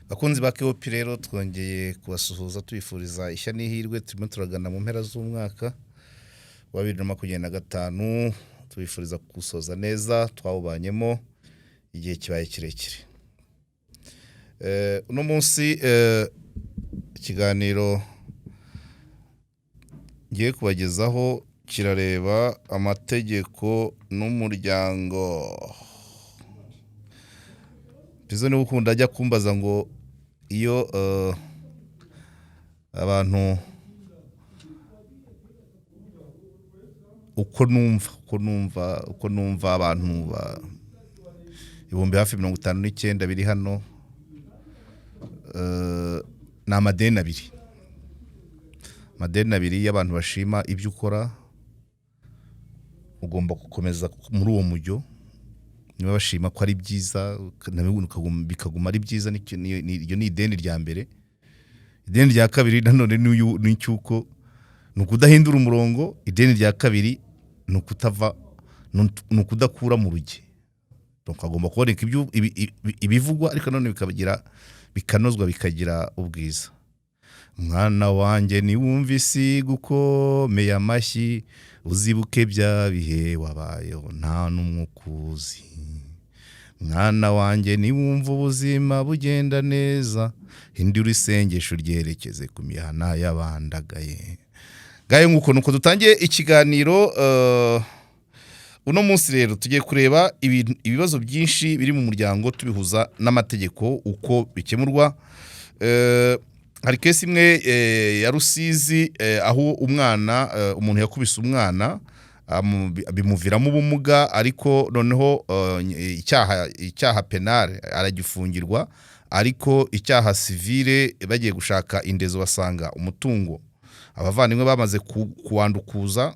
Bakunzi ba KOP rero, twongeye kubasuhuza tubifuriza ishya n'ihirwe. Turimo turagana mu mpera z'umwaka wa 2025, tubifuriza gusoza neza, twawubanyemo igihe kibaye kirekire. Uno munsi ikiganiro ngiye kubagezaho kirareba amategeko n'umuryango. Pizo niwe ukunda ajya kumbaza ngo iyo abantu uko numva abantu 59,000 biri hano, ni amadeni abiri, amadeni abiri y'abantu bashima ibyo ukora. Ugomba gukomeza muri uwo mujyo. Niba bashima ko ari byiza, bikaguma ari byiza. Iryo ni ideni rya mbere. Ideni rya kabiri nanone ni icy'uko ni ukudahindura umurongo. Ideni rya kabiri ni ukutava, ni ukudakura mu ruge. Donc hagomba kuboneka ibivugwa, ariko nanone bikagira, bikanozwa, bikagira ubwiza. Mwana wanjye, niwumva isi gukomeye amashyi, uzibuke bya bihe wabayeho nta n'umwe ukuzi. Mwana wanjye, niwumva ubuzima bugenda neza, hindura isengesho ryerekeze ku mihana y'abandagaye. Ngayo nguko, nuko dutangiye ikiganiro. Uno munsi rero tugiye kureba ibibazo byinshi biri mu muryango, tubihuza n'amategeko uko bikemurwa. Hari case imwe ya Rusizi, aho umwana, umuntu yakubise umwana, bimuviramo ubumuga, ariko noneho icyaha pénal aragifungirwa, ariko icyaha civil bagiye gushaka indezo basanga umutungo abavandimwe bamaze kuwandukuza,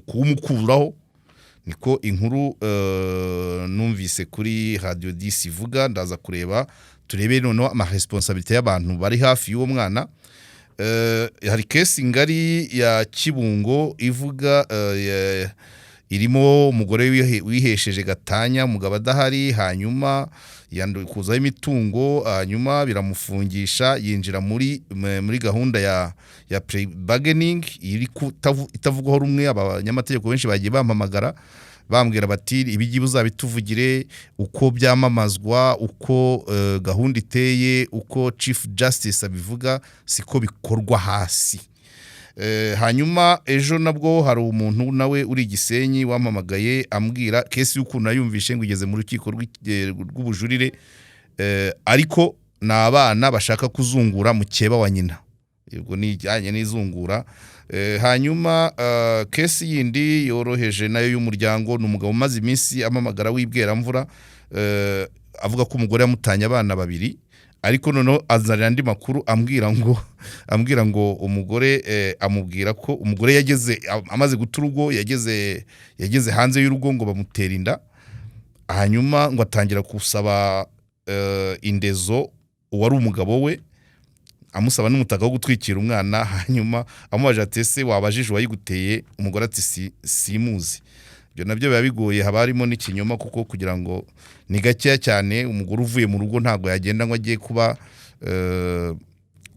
kuwumukuraho. Niko inkuru numvise kuri Radio 10 ivuga. Ndaza kureba, turebe noneho amaresponsabilités y'abantu bari hafi y'uwo mwana. Hari case ngari ya Kibungo ivuga, irimo umugore wihesheje gatanya umugabo adahari, hanyuma yandukuzaho imitungo, hanyuma biramufungisha, yinjira muri gahunda ya plea bargaining iri itavugwaho rumwe. Abanyamategeko benshi bagiye bampamagara bambwira bati: "Ibigiye uzabituvugire uko byamamazwa, uko gahunda iteye, uko Chief Justice abivuga siko bikorwa hasi." Hanyuma ejo nabwo hari umuntu nawe uri i Gisenyi wampamagaye ambwira case y'ukuntu yayumvishe ngo igeze mu rukiko rw'ubujurire, ariko ni abana bashaka kuzungura mukeba wa nyina, ubwo ni ijyanye n'izungura. Hanyuma case yindi yoroheje nayo y'umuryango ni umugabo umaze iminsi amamagara w'ibweramvura, avuga ko umugore yamutanye abana babiri, ariko noneho azanira andi makuru ambwira ngo umugore, amubwira ko umugore yageze amaze guta urugo, yageze hanze y'urugo ngo bamutera inda, hanyuma ngo atangira gusaba indezo uwari umugabo we, amusaba n'umutaka wo gutwikira umwana. Hanyuma amubaje ati: "Ese wabajije uwayiguteye?" Umugore ati: "Simuzi." Ibyo nabyo biba bigoye, haba harimo n'ikinyoma, kuko kugira ngo ni gakeya cyane umugore uvuye mu rugo ntabwo yagenda ngo agiye kuba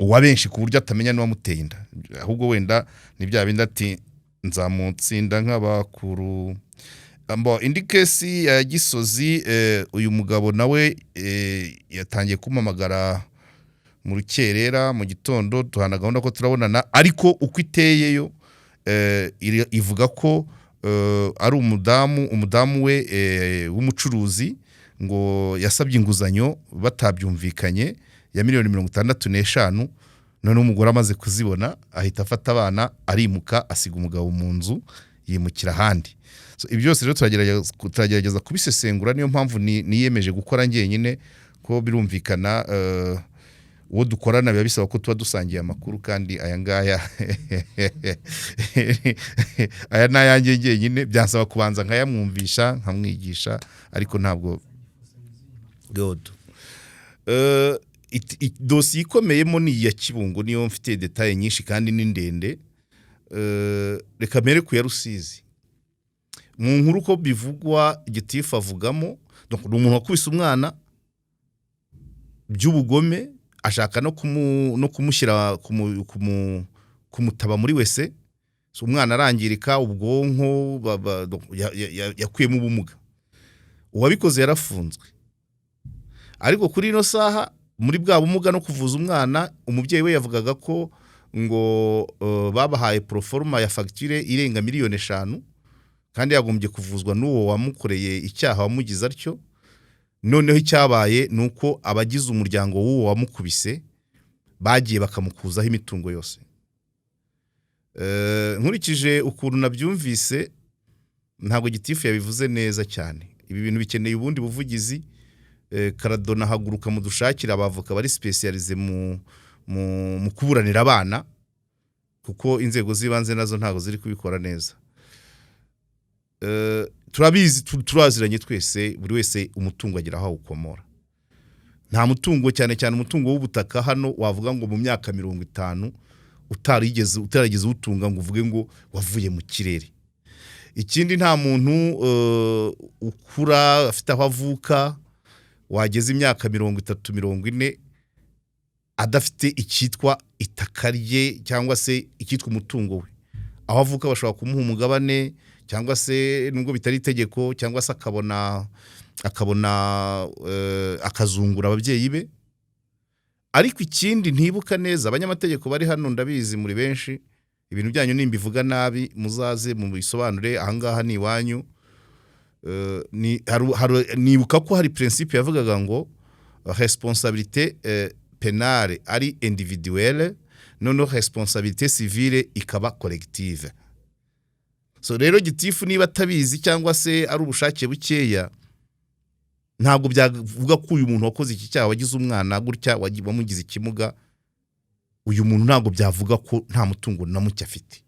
uwa benshi ku buryo atamenya n'uwamuteye inda. Ahubwo wenda ni bya bindi ati: "Nzamutsinda nk'abakuru." Ambo, indi case ya Gisozi, uyu mugabo nawe yatangiye kumpamagara mu rukerera mu gitondo, duhana gahunda ko turabonana, ariko uko iteyeyo ivuga ko ari umudamu we w'umucuruzi ngo yasabye inguzanyo batabyumvikanye ya miliyoni 65, noneho umugore amaze kuzibona ahita afata abana arimuka, asiga umugabo mu nzu, yimukira ahandi. So, ibi byose rero turagerageza kubisesengura. Niyo mpamvu niyemeje gukora njyenyine, ko birumvikana uwo dukorana biba bisaba ko tuba dusangiye amakuru, kandi aya ngaya aya ni ayanjye njyenyine, byansaba kubanza nkayamwumvisha, nkamwigisha, ariko ntabwo good. Dosiye ikomeyemo ni iya Kibungo, niyo mfite détails nyinshi kandi ni ndende. Reka mbere ku ya Rusizi. Mu nkuru uko bivugwa, gitifu avugamo, donc ni umuntu wakubise umwana. By'ubugome, ashaka no kumushyira kumutaba muri WC. So, umwana arangirika ubwonko, yakuyemo ubumuga. Uwabikoze yarafunzwe, ariko kuri ino saha, muri bwa bumuga no kuvuza umwana, umubyeyi we yavugaga ko ngo babahaye proforma ya fagitire irenga miliyoni 5, kandi yagombye kuvuzwa n'uwo wamukoreye icyaha, wamugize atyo. Noneho icyabaye ni uko abagize umuryango w'uwo wamukubise bagiye bakamukuzaho imitungo yose. Nkurikije ukuntu nabyumvise, ntabwo gitifu yabivuze neza cyane. Ibi bintu bikeneye ubundi buvugizi. Karadona, haguruka mudushakire abavoka bari spécialisés mu kuburanira abana, kuko inzego z'ibanze nazo ntabwo ziri kubikora neza. Turabizi, turaziranye twese, buri wese umutungo agira aho awukomora. Nta mutungo, cyane cyane umutungo w'ubutaka hano, wavuga ngo mu myaka 50 utarigeze uwutunga ngo uvuge ngo wavuye mu kirere. Ikindi, nta muntu ukura afite aho avuka wageze imyaka 30, 40 adafite icyitwa itaka rye cyangwa se icyitwa umutungo we. Aho avuka bashobora kumuha umugabane, cyangwa se nubwo bitari itegeko, cyangwa se akabona akazungura ababyeyi be. Ariko ikindi ntibuka neza, abanyamategeko bari hano ndabizi muri benshi, ibintu byanyu nimbivuga nabi muzaze mubisobanure, ahangaha ni iwanyu. Nibuka ko hari principe yavugaga ngo responsabilité pénale ari individuelle, noneho responsabilité civile ikaba collective. So rero, gitifu niba atabizi cyangwa se ari ubushake bukeya, ntabwo byavuga ko uyu muntu wakoze iki cyaha, wagize umwana gutya, wamugize ikimuga, uyu muntu ntabwo byavuga ko nta mutungo na muke afite.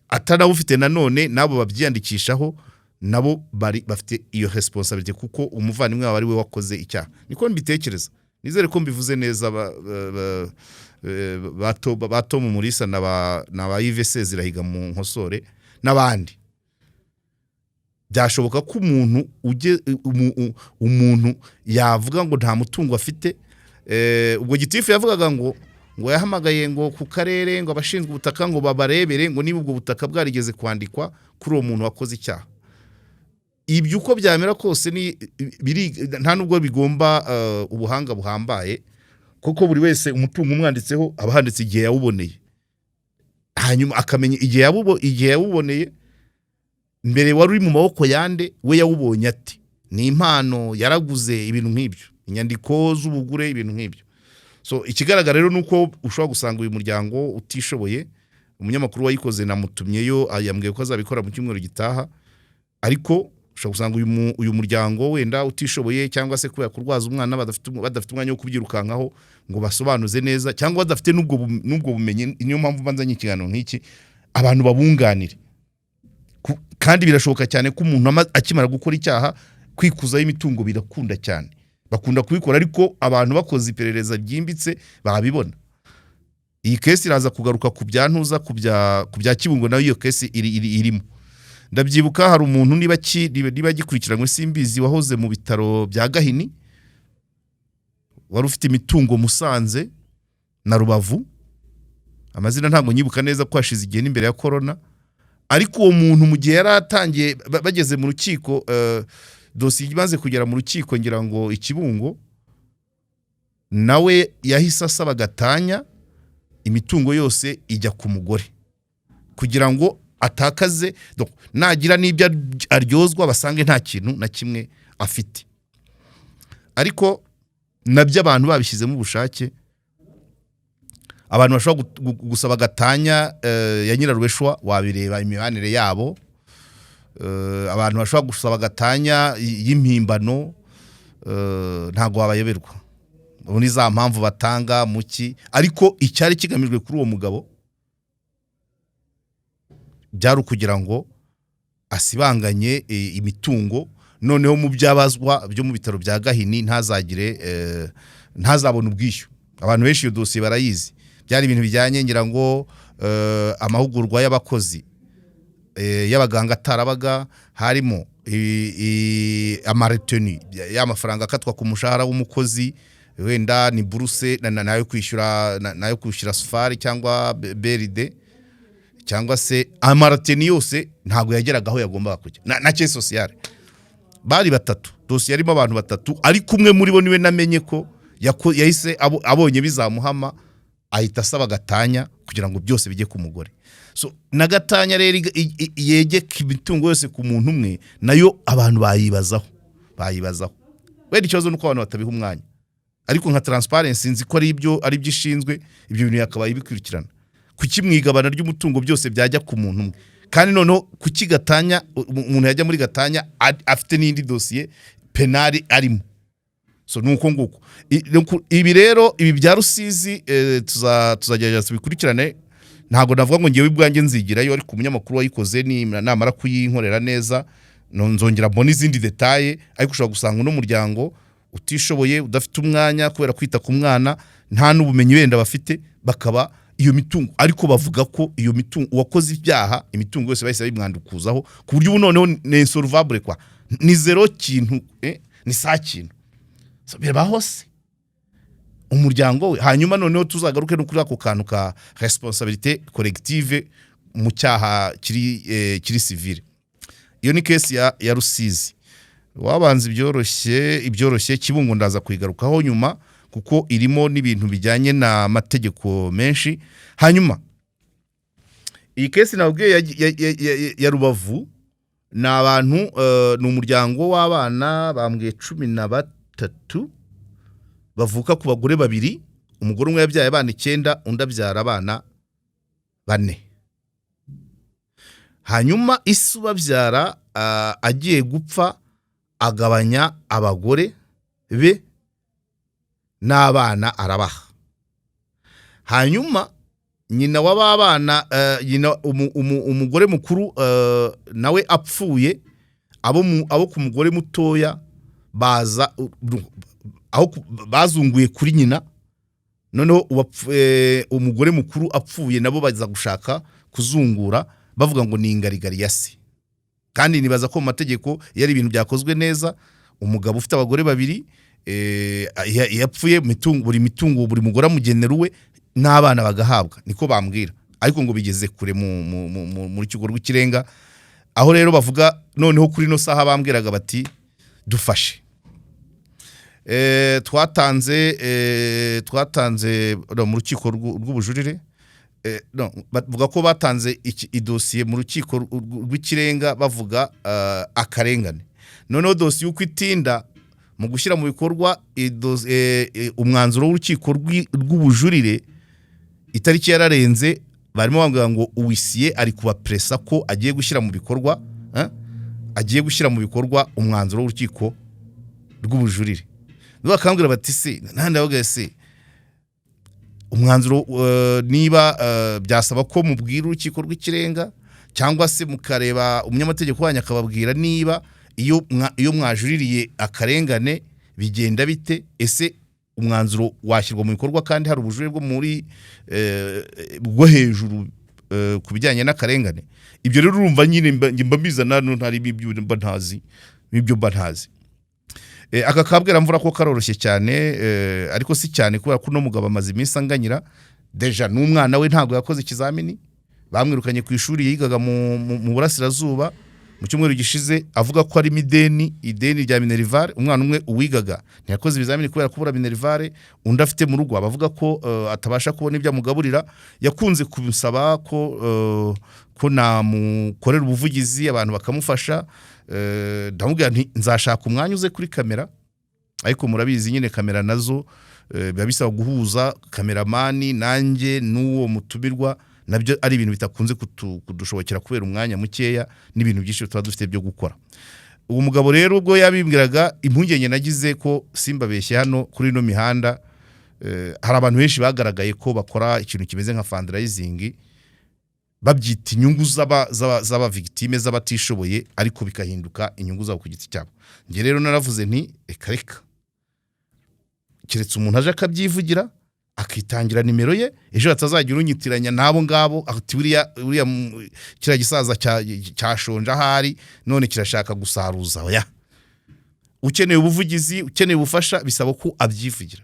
Atanawufite nanone, n'abo babyiyandikishaho nabo bari bafite iyo responsabilité, kuko umuvandimwe wabo ari we wakoze icyaha. Niko mbitekereza, nizere ko mbivuze neza. Ba Tom Mulisa na ba Yves Sezirahiga mu nkosore n'abandi. Byashoboka ko umuntu umuntu yavuga ngo nta mutungo afite. Ubwo gitifu yavugaga ngo yahamagaye ngo ku karere, ngo abashinzwe ubutaka ngo babarebere ngo niba ubwo butaka bwarigeze kwandikwa kuri uwo muntu wakoze icyaha. Ibyo uko byamera kose ni biri, nta nubwo bigomba ubuhanga buhambaye, kuko buri wese umutungo umwanditseho aba handitse igihe yawuboneye, hanyuma akamenya igihe yawuboneye. Mbere wari uri mu maboko yande? We yawubonye ati ni impano, yaraguze, ibintu nk'ibyo, inyandiko z'ubugure, ibintu nk'ibyo. So ikigaragara rero ni uko ushobora gusanga uyu muryango utishoboye. Umunyamakuru wayikoze namutumyeyo, yambwiye ko azabikora mu cyumweru gitaha. Ariko ushobora gusanga uyu muryango wenda utishoboye, cyangwa se kubera kurwaza umwana badafite umwanya wo kubyirukankaho ngo basobanuze neza, cyangwa badafite n'ubwo bumenyi. Niyo mpamvu mbanzanye ikiganiro nk'iki, abantu babunganire. Kandi birashoboka cyane ko umuntu akimara gukora icyaha, kwikuzaho imitungo birakunda cyane, bakunda kubikora. Ariko abantu bakoze iperereza ryimbitse babibona. Iyi case iraza kugaruka ku bya ntuza, ku bya Kibungo, nayo iyo case irimo. Ndabyibuka hari umuntu, niba gikurikiranywe simbizi, wahoze mu bitaro bya Gahini, wari ufite imitungo Musanze na Rubavu. Amazina ntabwo nyibuka neza ko hashize igihe, n'imbere ya corona. Ariko uwo muntu mu gihe yari atangiye, bageze mu rukiko, dosiye imaze kugera mu rukiko, ngira ngo i Kibungo, nawe yahise asaba gatanya, imitungo yose ijya ku mugore, kugira ngo atakaze. Donc, nagira n'ibyo aryozwa basange nta kintu na kimwe afite. Ariko nabyo abantu babishyizemo ubushake, abantu bashobora gusaba gatanya ya nyirarureshwa, wabireba imibanire yabo. Abantu bashobora gusaba gatanya y'impimbano, ntabwo wabayoberwa muri za mpamvu batanga muki. Ariko icyari kigamijwe kuri uwo mugabo byari ukugira ngo asibanganye imitungo, noneho mu byabazwa byo mu bitaro bya Gahini ntazagire, ntazabone ubwishyu. Abantu benshi iyo dosiye barayizi. Byari ibintu bijyanye, ngira ngo, amahugurwa y'abakozi, y'abaganga atarabaga, harimo ama retenues y'amafaranga akatwa ku mushahara w'umukozi. Wenda ni buruse nayo kwishyura, nayo kwishyura safari cyangwa BRD cyangwa se amarateni yose ntabwo yageraga aho yagombaga kujya na caisse sociale. Bari batatu, dosiye yarimo abantu batatu, ariko umwe muri bo niwe namenye ko yahise abonye bizamuhama, ahita asaba gatanya kugira ngo byose bijye ku mugore. So na gatanya rero yegeka imitungo yose ku muntu umwe, nayo abantu bayibazaho. Wenda ikibazo ni uko abantu batabiha umwanya, ariko nka Transparency nzi ko ari ibyo ishinzwe, ibyo bintu yakabaye ibikurikirana. Kuki mu igabana ry'umutungo byose byajya ku muntu umwe? Kandi noneho kuki gatanya, umuntu yajya muri gatanya afite n'indi dosiye pénale arimo? So ni uko nguko. Ibi rero, ibi bya Rusizi, tuzagerageza tubikurikirane. Ntabwo navuga ngo ngewe ubwanjye nzigirayo, ariko umunyamakuru wayikoze namara kuyinkorera neza, nzongera mbone izindi détails. Ariko ushobora gusanga uno muryango utishoboye, udafite umwanya kubera kwita ku mwana, nta n'ubumenyi wenda bafite, bakaba iyo mitungo, ariko bavuga ko iyo mitungo, uwakoze ibyaha, imitungo yose bahise bayimwandukuzaho, ku buryo ubu noneho ni insolvable kwa, ni zéro kintu, ni sa kintu. So, bibaho se umuryango we? Hanyuma noneho tuzagaruke no kuri ako kantu ka responsabilité collective mu cyaha kiri civile. Iyo ni case ya Rusizi. Wabanza ibyoroshye. Kibungo ndaza kuyigarukaho nyuma kuko irimo n'ibintu bijyanye n'amategeko menshi. Hanyuma iyi case nabwiye ya Rubavu ni abantu, ni umuryango w'abana bambwiye 13 bavuka ku bagore babiri. Umugore umwe yabyaye abana icyenda, undi abyara abana bane. Hanyuma isi ubabyara, agiye gupfa, agabanya abagore be n'abana arabaha. Hanyuma nyina w'aba bana, nyina umugore mukuru, nawe apfuye, abo ku mugore mutoya baza aho bazunguye kuri nyina. Noneho umugore mukuru apfuye, nabo baza gushaka kuzungura, bavuga ngo ni ingarigari ya se. Kandi nibaza ko mu mategeko, iyo ari ibintu byakozwe neza, umugabo ufite abagore babiri, iyo apfuye, buri mitungo buri mugore amugenera uwe n'abana bagahabwa. Niko bambwira, ariko ngo bigeze kure mu rukiko rw'ikirenga. Aho rero bavuga noneho kuri ino saha, bambwiraga bati: "Dufashe." Twatanze no, mu rukiko rw'ubujurire. No, bavuga ko batanze idosiye mu rukiko rw'ikirenga, bavuga akarengane. Noneho dosiye uko itinda mu gushyira mu bikorwa umwanzuro w'urukiko rw'ubujurire, itariki yararenze. Barimo bavuga ngo uwisiye ari kubapresa ko agiye gushyira mu bikorwa, agiye gushyira mu bikorwa umwanzuro w'urukiko rw'ubujurire. Bakambwira bati: "Se nandi?" Ndavuga: "Se umwanzuro, niba byasaba ko mubwira urukiko rw'ikirenga cyangwa se mukareba umunyamategeko wanyu akababwira niba iyo mwajuririye akarengane bigenda bite? Ese umwanzuro washyirwa mu bikorwa kandi hari ubujurire bwo muri bwo hejuru ku bijyanye n'akarengane?" Ibyo rero urumva nyine mba mbizana hano, ntari ibyo mba ntazi, ibyo mba ntazi. Aka kabweramvura ko karoroshye cyane, ariko si cyane, kubera ko uno mugabo amaze iminsi anganyira. Déjà n'umwana we ntabwo yakoze ikizamini, bamwirukanye ku ishuri yigaga mu burasirazuba mu cyumweru gishize, avuga ko harimo ideni rya minerval. Umwana umwe uwigaga ntiyakoze ibizamini kubera kubura minerval, undi afite mu rugo abavuga ko atabasha kubona ibyo amugaburira. Yakunze kubisaba ko namukorera ubuvugizi, abantu bakamufasha. Ndamubwira nti: "Nzashaka umwanya uze kuri kamera." Ariko murabizi nyine, kamera nazo biba bisaba guhuza cameraman nanjye n'uwo mutumirwa, nabyo ari ibintu bitakunze kudushobokera kubera umwanya mukeya n'ibintu byinshi tuba dufite byo gukora. Uwo mugabo rero ubwo yabimbwiraga, impungenge nagize ko simbabeshye, hano kuri ino mihanda hari abantu benshi bagaragaye ko bakora ikintu kimeze nka fundraising, babyita inyungu z'aba victime, z'abatishoboye, ariko bikahinduka inyungu zabo ku giti cyabo. Njye rero naravuze nti: "Reka reka, keretse umuntu aje akabyivugira, akitangira nimero ye, ejo hatazagira unyitiranya n'abo ngabo, ati buriya kiriya gisaza cyashonje ahari, none kirashaka gusaruza." Oya, ukeneye ubuvugizi, ukeneye ubufasha, bisaba ko abyivugira.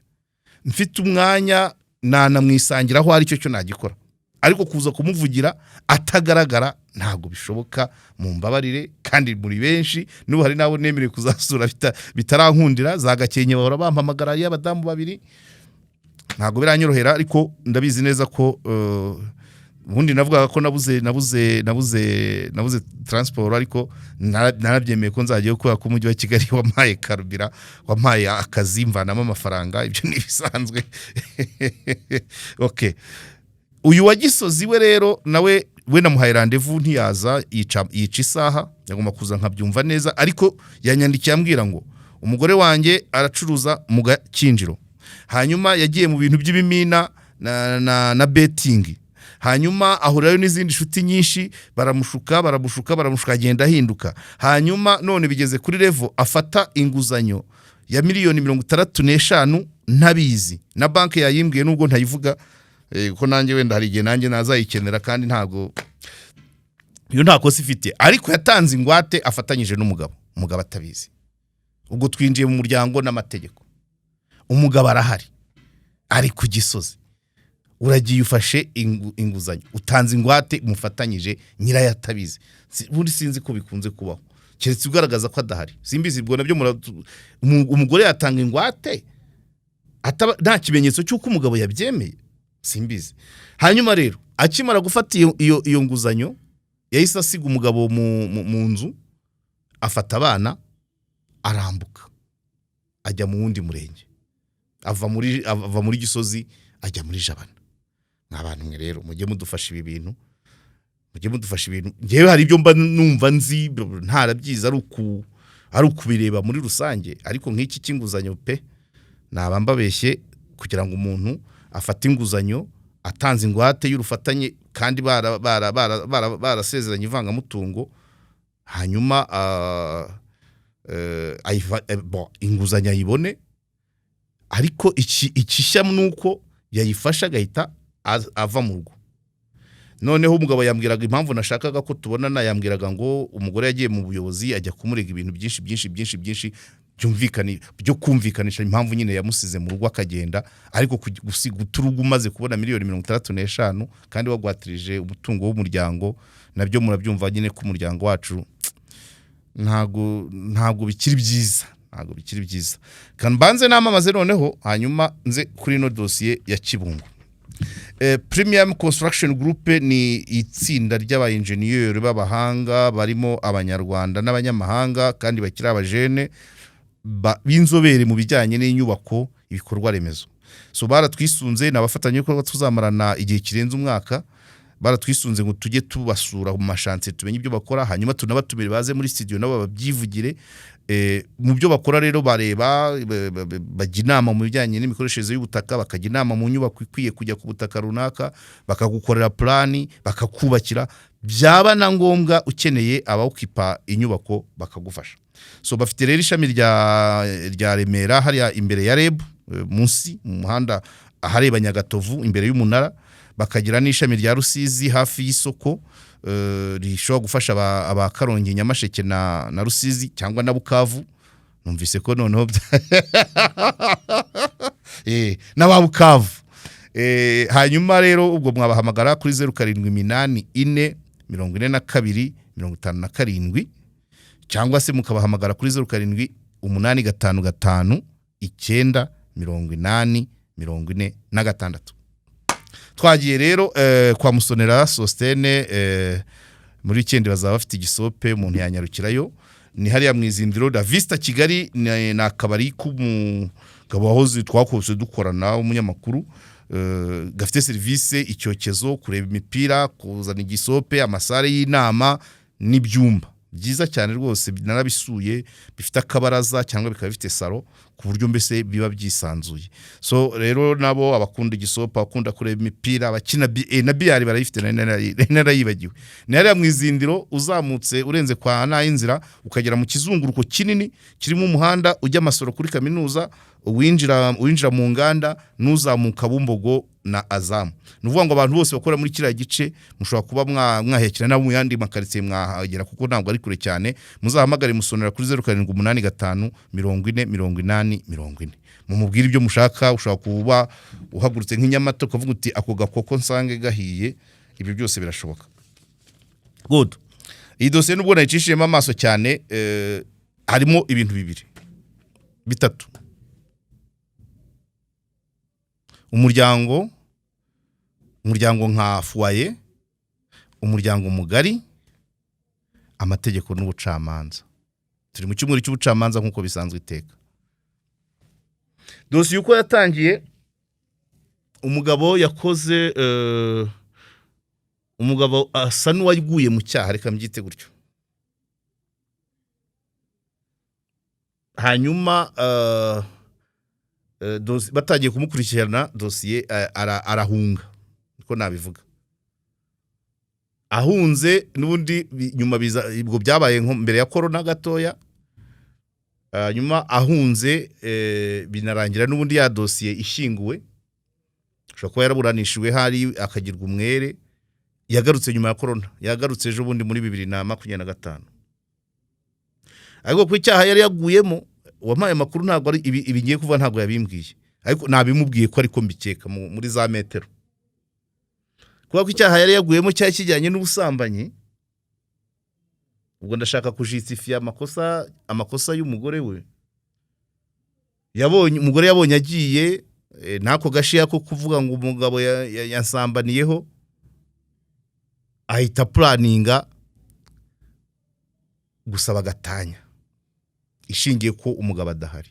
Mfite umwanya nanamwisangiraho, aricyo cyo nagikora, ariko kuza kumuvugira atagaragara ntabwo bishoboka, mu mbabarire. Kandi muri benshi n'ubu hari n'abo nemerewe kuzasura bitarankundira. Za Gakenke bahora bampamagara, y'abadamu babiri, ntabwo biranyorohera. Ariko ndabizi neza ko ubundi navugaga ko nabuze transport, ariko narabyemeye ko nzajyayo, kubera ko Umujyi wa Kigali wampaye carburant, wampaye akazi, mvanamo amafaranga. Ibyo ni ibisanzwe. Okay, uyu wa Gisozi we rero nawe we namuhaye rendez-vous ntiyaza, yica isaha yagomba kuza nkabyumva neza. Ariko yanyandikiye ambwira ngo umugore wanjye aracuruza mu Gakinjiro, hanyuma yagiye mu bintu by'ibimina na betting, hanyuma ahurirayo n'izindi nshuti nyinshi, baramushuka, baramushuka, baramushuka, agenda ahinduka. Hanyuma none bigeze kuri level afata inguzanyo ya miliyoni 65 ntabizi, na banki yayimbwiye nubwo ntayivuga, ko nanjye wenda hari igihe nanjye nazayikenera, kandi ntabwo iyo nta kosa ifite. Ariko yatanze ingwate afatanyije n'umugabo, umugabo atabizi. Ubwo twinjiye mu muryango n'amategeko. Umugabo arahari, ari ku Gisozi. Uragiye ufashe inguzanyo, utanze ingwate mufatanyije, nyirayo atabizi. Ubundi sinzi ko bikunze kubaho, keretse ugaragaza ko adahari. Simbizi, ubwo nabyo umugore yatanga ingwate nta kimenyetso cy'uko umugabo yabyemeye, simbizi. Hanyuma rero akimara gufata iyo nguzanyo, yahise asiga umugabo mu nzu, afata abana arambuka ajya mu wundi murenge, ava muri Gisozi ajya muri Jabana. Nk'abantu mwe rero, mujye mudufasha ibi bintu, mujye mudufasha ibintu. Ngewe hari ibyo mba numva nzi ntarabyize, ari ukubireba muri rusange. Ariko nk'iki cy'inguzanyo pe, naba mbabeshye. Kugira ngo umuntu afate inguzanyo atanze ingwate y'urufatanye, kandi barasezeranye ivangamutungo, hanyuma bon, inguzanyo ayibone, ariko iki ikishya ni uko yayifashe agahita ava mu rugo. Noneho umugabo yambwiraga impamvu nashakaga ko tubonana, yambwiraga ngo umugore yagiye mu buyobozi, ajya kumurega ibintu byinshi byinshi byinshi byinshi byumvikane, byo kumvikanisha impamvu nyine yamusize mu rugo akagenda. Ariko guta urugo umaze kubona miliyoni 65 kandi wagwatirije umutungo w'umuryango, nabyo murabyumva nyine ko umuryango wacu ntabwo bikiri byiza, ntabwo bikiri byiza. Kan mbanze namamaze noneho, hanyuma nze kuri ino dosiye ya Kibungo. Premium Construction Group ni itsinda ry'aba engineer b'abahanga, barimo Abanyarwanda n'abanyamahanga, kandi bakiri abajene b'inzobere mu bijyanye n'inyubako, ibikorwa remezo. So baratwisunze, ni abafatanyabikorwa tuzamarana igihe kirenze umwaka. Baratwisunze ngo tujye tubasura mu ma chantier, tumenye ibyo bakora, hanyuma tunabatumire baze muri studio nabo babyivugire. Mu byo bakora rero, bareba bajya inama mu bijyanye n'imikoreshereze y'ubutaka, bakajya inama mu nyubako ikwiye kujya ku butaka runaka, bakagukorera plan, bakakubakira, byaba na ngombwa ukeneye abawukipa inyubako bakagufasha. So bafite rero ishami rya Remera, hariya imbere ya REB, munsi mu muhanda ahareba Nyagatovu, imbere y'umunara. Bakagira n'ishami rya Rusizi hafi y'isoko, rishobora gufasha aba Karongi, Nyamasheke na Rusizi cyangwa na Bukavu. Numvise ko noneho n'aba Bukavu. Hanyuma rero ubwo mwabahamagara kuri 0784 42 57, cyangwa se mukabahamagara kuri 078559 80 46. Twagiye rero kwa Musonera Sostene, muri weekend bazaba bafite igisope, umuntu yanyarukirayo. Ni hariya mu Izindiro La Vista Kigali. Ni akabari k'umugabo wahoze twakose dukorana w'umunyamakuru, gafite serivisi icyokezo, kureba imipira, kuzana igisope, ama salle y'inama n'ibyumba byiza cyane rwose. Narabisuye, bifite akabaraza cyangwa bikaba bifite salon, ku buryo mbese biba byisanzuye. So rero nabo abakunda igisopa, abakunda kureba imipira, abakina na billard barayifite, nari narayibagiwe. Ni hariya mu Izindiro, uzamutse urenze kwa Nayinzira, ukagera mu kizunguruko kinini kirimo umuhanda ujya Amasoro kuri kaminuza, uwinjira mu nganda n'uzamuka Bumbogo na Azamu. Ni ukuvuga ngo abantu bose bakora muri kiriya gice mushobora kuba mwahekera, nabo mu yandi makaritsiye mwahagera, kuko ntabwo ari kure cyane. Muzahamagare Musonera kuri 0785 40 80 40. Mumubwire ibyo mushaka. Ushobora kuba uhagurutse nk'inyamata ukavuga uti: "Ako gakoko nsange gahiye." Ibyo byose birashoboka. Good. Iyi dosiye, nubwo nayicishijemo amaso cyane, harimo ibintu bibiri, bitatu: umuryango nka foyer, umuryango mugari, amategeko n'ubucamanza. Turi mu cyumweru cy'ubucamanza nk'uko bisanzwe iteka. Dosiye uko yatangiye, umugabo yakoze umugabo asa n'uwaguye mu cyaha, reka mbyite gutyo. Hanyuma batangiye kumukurikirana dosiye, arahunga, niko nabivuga. Ahunze n'ubundi nyuma biza, ubwo byabaye nko mbere ya korona gatoya. Hanyuma ahunze, binarangira n'ubundi ya dosiye ishyinguwe. Ashobora kuba yaraburanishijwe hari akagirwa umwere. Yagarutse nyuma ya korona, yagarutse ejo bundi muri 2025. Ariko ku icyaha yari yaguyemo, uwampaye amakuru ntabwo ari ibi ngiye kuvuga, ntabwo yabimbwiye, ariko nabimubwiye ko ariko mbikeka muri za metero, kubera ko icyaha yari yaguyemo cyari kijyanye n'ubusambanyi. Ubwo ndashaka kujisitifiya amakosa y'umugore we. Yabonye umugore, yabonye agiye, n'ako gashiya ko kuvuga ngo umugabo yansambaniyeho, ahita puraninga gusaba gatanya ishingiye ko umugabo adahari.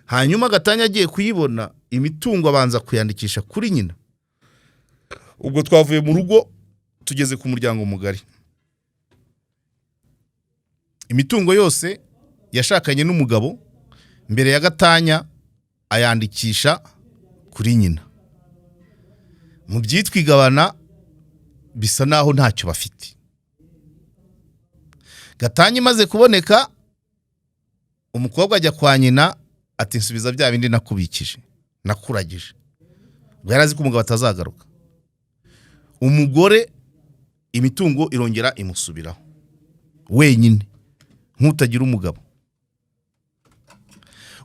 Hanyuma gatanya agiye kuyibona, imitungo abanza kuyandikisha kuri nyina. Ubwo twavuye mu rugo tugeze ku muryango mugari. Imitungo yose yashakanye n'umugabo mbere ya gatanya ayandikisha kuri nyina. Mu byitwa igabana bisa naho ntacyo bafite. Gatanya imaze kuboneka, umukobwa ajya kwa nyina ati: "Nsubiza bya bindi nakubikije, nakuragije." Ubwo yari azi ko umugabo atazagaruka. Umugore imitungo irongera imusubiraho wenyine nk'utagira umugabo.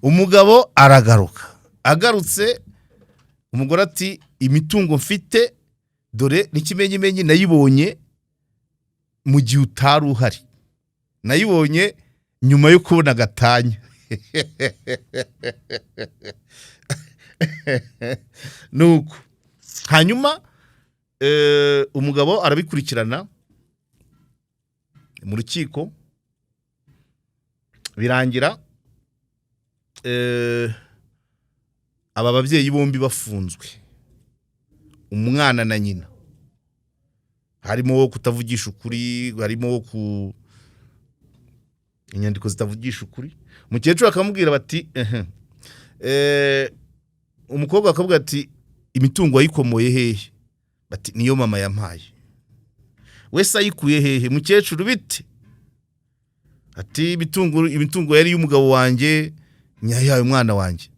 Umugabo aragaruka. Agarutse, umugore ati: "Imitungo mfite dore n'ikimenyimenyi nayibonye mu gihe utari uhari, nayibonye nyuma yo kubona gatanya." Nuko hanyuma umugabo arabikurikirana mu rukiko, birangira aba babyeyi bombi bafunzwe, umwana na nyina. Harimo kutavugisha ukuri, harimo ku inyandiko zitavugisha ukuri. Umukecuru akamubwira bati: "Ehe." Umukobwa akavuga ati: "Imitungo wayikomoye hehe?" Bati: "Niyo mama yampaye." Wese ayikuye hehe? Mukecuru, bite? Ati: "Imitungo yari iy'umugabo wanjye, nyayihaye umwana wanjye."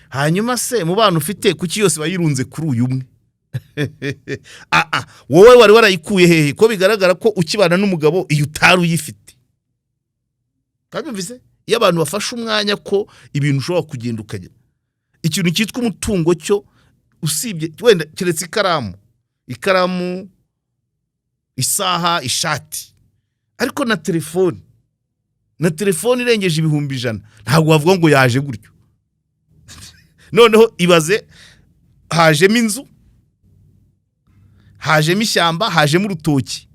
Hanyuma se mu bana ufite, kuki yose bayirunze kuri uyu umwe? Ah, ah, wowe wari warayikuye hehe, ko bigaragara ko ukibana n'umugabo iyo utari uyifite? Kabyumvise? Iyo abantu bafashe umwanya ko ibintu ushobora kugenda ukagera ikintu cyitwa umutungo cyo, usibye wenda keretse ikaramu, isaha, ishati, ariko na telefone irengeje 100,000 ntabwo wavuga ngo yaje gutyo. Noneho ibaze hajemo inzu, hajemo ishyamba, hajemo urutoki.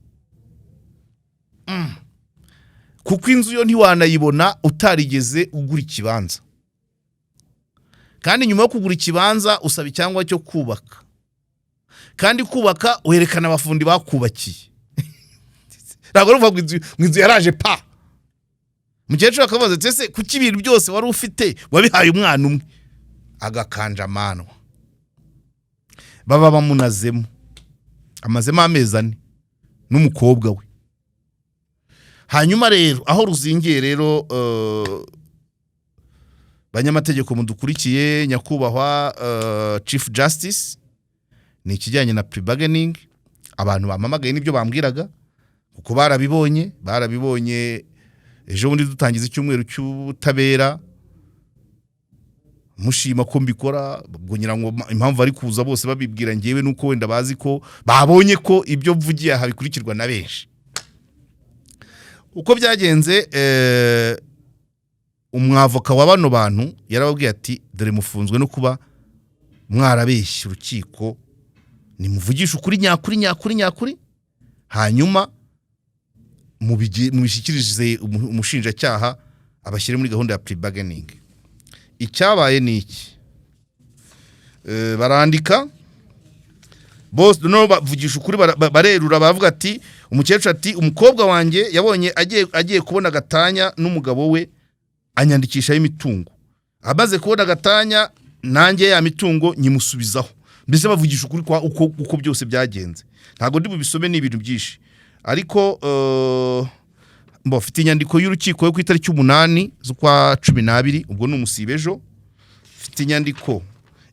Kuko inzu yo ntiwanayibona utarigeze ugura ikibanza, kandi nyuma yo kugura ikibanza usaba icyangombwa cyo kubaka, kandi kubaka werekana abafundi bakubakiye. Ntabwo ari ukuvuga ngo inzu yaraje pa. Umukecuru akabaza ati: "Ese kuki ibintu byose wari ufite wabihaye umwana umwe?" Agakanja amanwa. Baba bamunazemo, amazemo amezi 4 n'umukobwa we. Hanyuma rero aho ruzingiye rero, banyamategeko mudukurikiye, nyakubahwa Chief Justice, ni ikijyanye na plea-bargaining. Abantu bampamagaye n'ibyo bambwiraga, kuko barabibonye. Ejo bundi dutangiza icyumweru cy'ubutabera, mushima ko mbikora. Ubwo ngira ngo impamvu bari kuza bose babibwira ngewe nuko wenda bazi ko babonye ko ibyo mvugiye aha bikurikirwa na benshi. Uko byagenze, umwavoka wa bano bantu yarababwiye ati: "Dore mufunzwe no kuba mwarabeshye urukiko. Nimuvugishe ukuri nyakuri, nyakuri, nyakuri, hanyuma mubishyikirize umushinjacyaha abashyire muri gahunda ya plea bargaining." Icyabaye ni iki? Barandika bose, noneho bavugisha ukuri, barerura, baravuga ati, umukecuru ati: "Umukobwa wanjye yabonye agiye kubona agatanya n'umugabo we, anyandikishaho imitungo. Amaze kubona agatanya, nanjye ya mitungo nyimusubizaho." Mbese bavugisha ukuri kwa uko byose byagenze. Ntabwo ndi bubisome, ni ibintu byinshi, ariko mfite inyandiko y'urukiko yo ku itariki 8 z'ukwa 12, ubwo ni umusibe ejo. Mfite inyandiko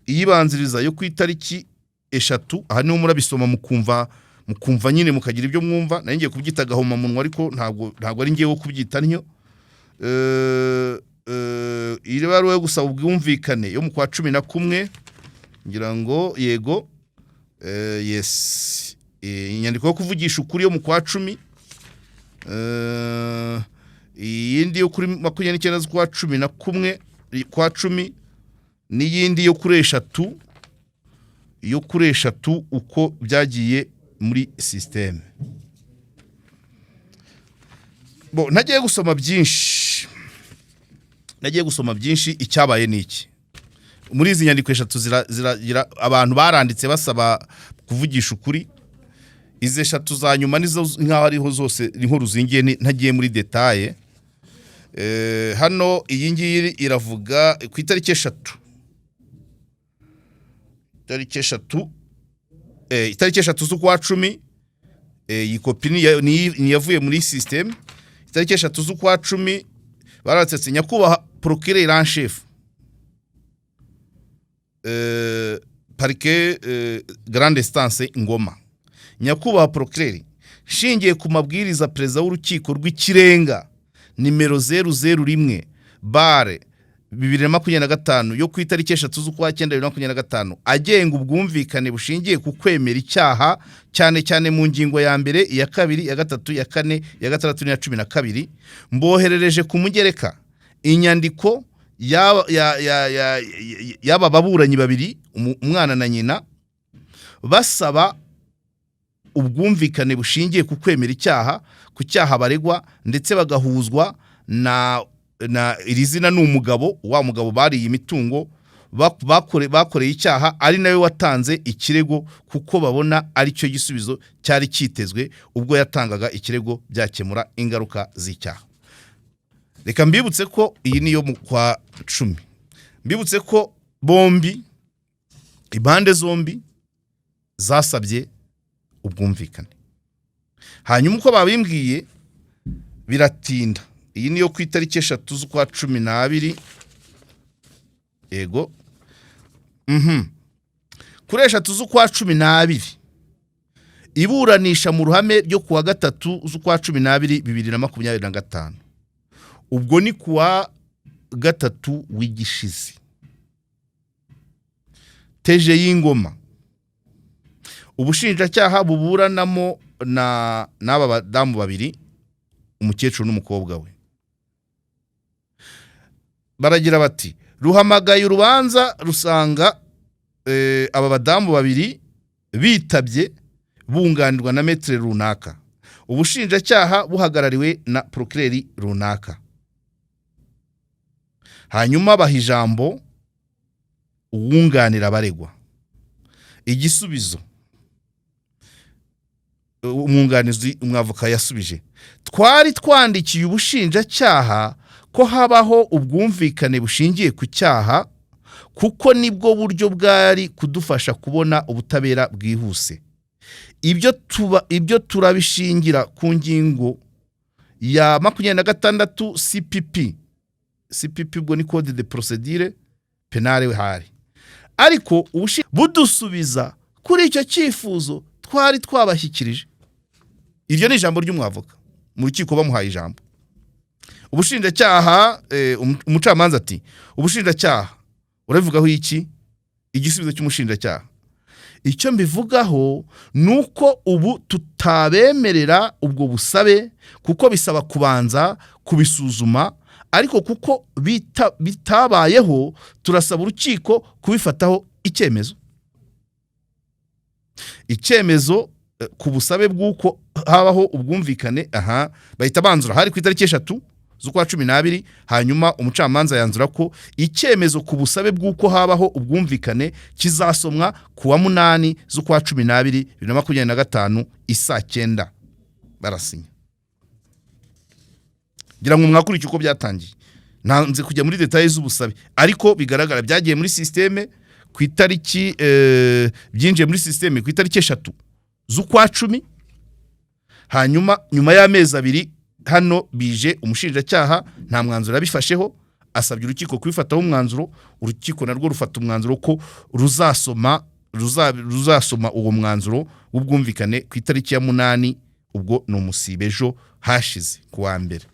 iyibanziriza yo ku itariki 3. Aha niho murabisoma mukumva nyine, mukagira ibyo mwumva. Nari ngiye kubyita agahomamunwa, ariko ntabwo ari ngewe wo kubyita ntyo. Iri baruwa yo gusaba ubwumvikane yo mu kwa 11, ngira ngo yego. Yes. Inyandiko yo kuvugisha ukuri yo mu kwa 10, iyindi yo kuri 29 z'ukwa 11, kwa 10, n'iyindi yo kuri 3, yo kuri 3, uko byagiye muri système. Bo ntagiye gusoma byinshi, nagiye gusoma byinshi. Icyabaye ni iki? Muri izi nyandiko eshatu ziragira abantu baranditse basaba kuvugisha ukuri. Izi eshatu za nyuma nizo nkaho ariho zose niho ruzingiye. Ntagiye muri détails. Hano iyi ngiyi iravuga ku itariki 3, itariki 3, itariki 3 z'ukwa 10. Iyi kopi ni yavuye muri système itariki 3 z'ukwa 10. Baratsetse: "Nyakubahwa procureur en chef, parquet grande instance Ngoma. Nyakubahwa procureur, nshingiye ku mabwiriza perezida w'urukiko rw'ikirenga nimero 001/2025 yo ku itariki 3 z'ukwa cyenda 2025, agenga ubwumvikane bushingiye ku kwemera icyaha, cyane cyane mu ngingo ya mbere, iya kabiri, iya gatatu, iya kane, iya gatandatu n'iya 12, mboherereje ku mugereka inyandiko y'aba baburanyi babiri, umwana na nyina, basaba ubwumvikane bushingiye ku kwemera icyaha, ku cyaha baregwa, ndetse bagahuzwa na iri zina." Ni umugabo, wa mugabo bariye imitungo, bakoreye icyaha, ari nawe watanze ikirego, kuko babona aricyo gisubizo cyari cyitezwe ubwo yatangaga ikirego, byakemura ingaruka z'icyaha. Reka mbibutse ko iyi niyo mu kwa 10. Mbibutse ko bombi, impande zombi zasabye ubwumvikane. Hanyuma uko babimbwiye, biratinda. Iyi niyo ku itariki 3 z'ukwa 12. Yego. Kuri 3 z'ukwa 12, iburanisha mu ruhame ryo kuwa gatatu z'ukwa 12 2025, ubwo ni kuwa gatatu w'igishizi. TG y'Ingoma, ubushinjacyaha buburanamo na n'aba badamu babiri, umukecuru n'umukobwa we, baragira bati: "Ruhamagaye urubanza rusanga aba badamu babiri bitabye, bunganirwa na maître runaka, ubushinjacyaha buhagarariwe na procureur runaka." Hanyuma baha ijambo uwunganira abaregwa. Igisubizo umwunganizi, umwavoka yasubije: "Twari twandikiye ubushinjacyaha ko habaho ubwumvikane bushingiye ku cyaha, kuko nibwo buryo bwari kudufasha kubona ubutabera bwihuse. Ibyo turabishingira ku ngingo ya 26 CPP." CPP ubwo ni code de procédure pénale. Hari ariko budusubiza kuri icyo cyifuzo twari twabashyikirije. Iryo ni ijambo ry'umwavoka mu rukiko bamuhaye ijambo. Ubushinjacyaha, umucamanza ati: "Ubushinjacyaha urabivugaho iki?" Igisubizo cy'umushinjacyaha: "Icyo mbivugaho ni uko ubu tutabemerera ubwo busabe, kuko bisaba kubanza kubisuzuma, ariko kuko bitabayeho, turasaba urukiko kubifataho icyemezo ku busabe bw'uko habaho ubwumvikane." Aha bahita banzura, hari ku itariki 3 z'ukwa 12. Hanyuma umucamanza yanzura ko icyemezo ku busabe bw'uko habaho ubwumvikane kizasomwa ku wa 8 z'ukwa 12 2025 isaa 9. Barasinya. Ngira ngo mwakurikiye uko byatangiye. Ntanze kujya muri détails z'ubusabe, ariko bigaragara byagiye muri système ku itariki, byinjiye muri système ku itariki 3 z'ukwa 10. Hanyuma nyuma y'amezi 2 hano bije, umushinjacyaha nta mwanzuro yabifasheho, asabye urukiko kubifataho umwanzuro. Urukiko narwo rufata umwanzuro ko ruzasoma uwo mwanzuro w'ubwumvikane ku itariki ya 8, ubwo ni umusibe ejo hashize ku wa mbere.